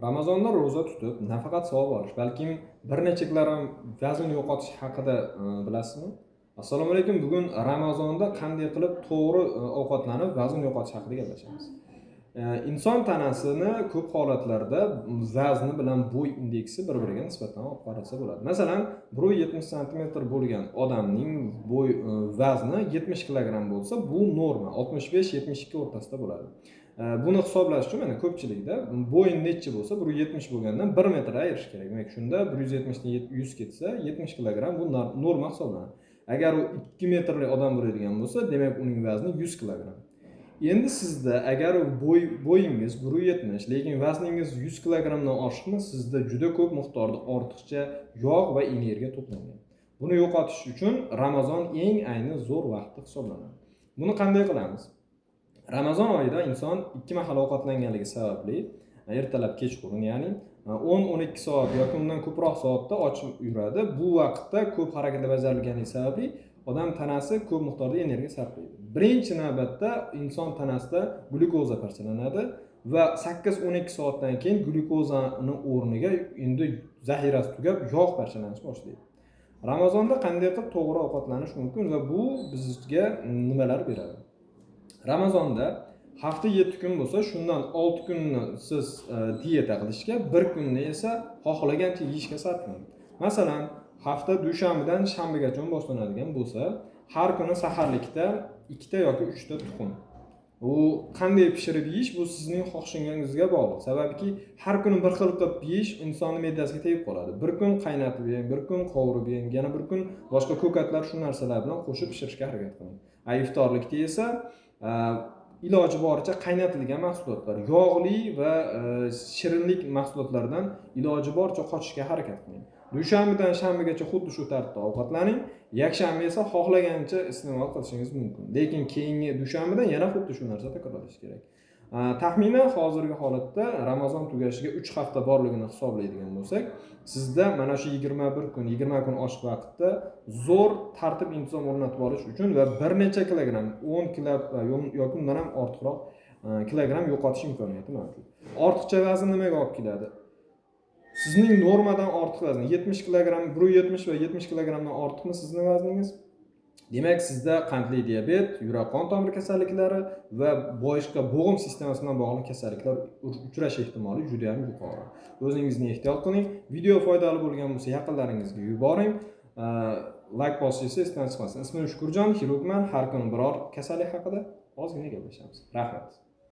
Ramazonda ro'za tutib, nafaqat savob olish, balkim bir necha kilogramm vazn yo'qotish haqida bilasizmi? Assalomu alaykum. Bugun Ramazonda qanday qilib to'g'ri ovqatlanib vazn yo'qotish haqida gaplashamiz. Inson tanasini ko'p holatlarda vazni bilan bo'y indeksi bir-biriga nisbatan olib qarasa bo'ladi. Masalan, 1,70 santimetr bo'lgan odamning bo'y vazni 70 kilogramm bo'lsa, bu norma 65-72 o'rtasida bo'ladi. Buni hisoblash uchun mana ko'pchilikda bo'y necha bo'lsa, 1,70 bo'lgandan 1 metr ayirish kerak. Demak, shunda 170 dan 100 ketsa, 70 kilogramm bu norma hisoblanadi. Agar u 2 metrli odam bo'ladigan bo'lsa, demak uning vazni 100 kilogramm. Endi sizda agar bo'yingiz 1,70, lekin vazningiz 100 kilogrammdan oshiqmi, sizda juda ko'p miqdorda ortiqcha yog' va energiya to'plangan. Buni yo'qotish uchun Ramazon eng ayni zo'r vaqti hisoblanadi. Buni qanday qilamiz? Ramazon oyida inson 2 mahal ovqatlanganligi sababli ertalab, kechqurun, ya'ni 10-12 soat yoki undan ko'proq soatda och yuradi. Bu vaqtda ko'p harakatlar bajarilganligi sababli odam tanasi ko'p miqdorda energiya sarflaydi. Birinchi navbatda inson tanasida glyukoza parchalanadi va 8-12 soatdan keyin glyukozani o'rniga endi zaxirasi tugab, yog' parchalanishni boshlaydi. Ramazonda qanday qilib to'g'ri ovqatlanish mumkin va bu bizga nimalar beradi? Ramazonda hafta 7 kun bo'lsa, shundan 6 kunni siz dieta qilishga, bir kunni esa xohlagancha yeyishga sarflang. Masalan, hafta dushanbadan shanbagacha boshlanadigan bo'lsa, har kuni saharlikda 2 ta yoki 3 ta tuxum. U qanday pishirib yeyish, bu sizning xohishingizga bog'liq. Sababiki har kuni bir xil qilib yeyish insonni me'dasiga tegib qoladi. Bir kun qaynatib yeng, bir kun qovurib yeng, yana bir kun boshqa ko'katlar, shu narsalar bilan qo'shib pishirishga harakat qiling. A iftorlikda esa iloji boricha qaynatilgan mahsulotlar, yog'li va shirinlik mahsulotlardan iloji boricha qochishga harakat qiling. Dushanbadan shanbagacha xuddi shu tartibda ovqatlaning. Yakshanba esa xohlagancha iste'mol qilishingiz mumkin. Lekin keyingi dushanbadan yana xuddi shu narsa takrorlash kerak. Taxminan hozirgi holatda Ramazon tugashiga 3 hafta borligini hisoblaydigan bo'lsak, sizda mana shu 21 kun, 20 kun oshiq vaqtda zo'r tartib intizom o'rnatib olish uchun va bir necha kilogramm, 10 kilo yoki undan ham ortiqroq kilogramm yo'qotish imkoniyati mavjud. Ortiqcha vazn nimaga olib keladi? Sizning normadan ortiq vazn 70 kilogramm, 1,70 va 70 kilogrammdan ortiqmi sizning vazningiz? Demak, sizda qandli diabet, yurak qon tomir kasalliklari va boshqa bo'g'im sistemasi bilan bog'liq kasalliklar uchrash ehtimoli juda ham yuqori. O'zingizni ehtiyot qiling. Video foydali bo'lgan bo'lsa, yaqinlaringizga yuboring. Layk bosish esa esdan chiqmasin. Ismim Shukurjon, xirurgman. Har kuni biror kasallik haqida ozgina gaplashamiz. Rahmat.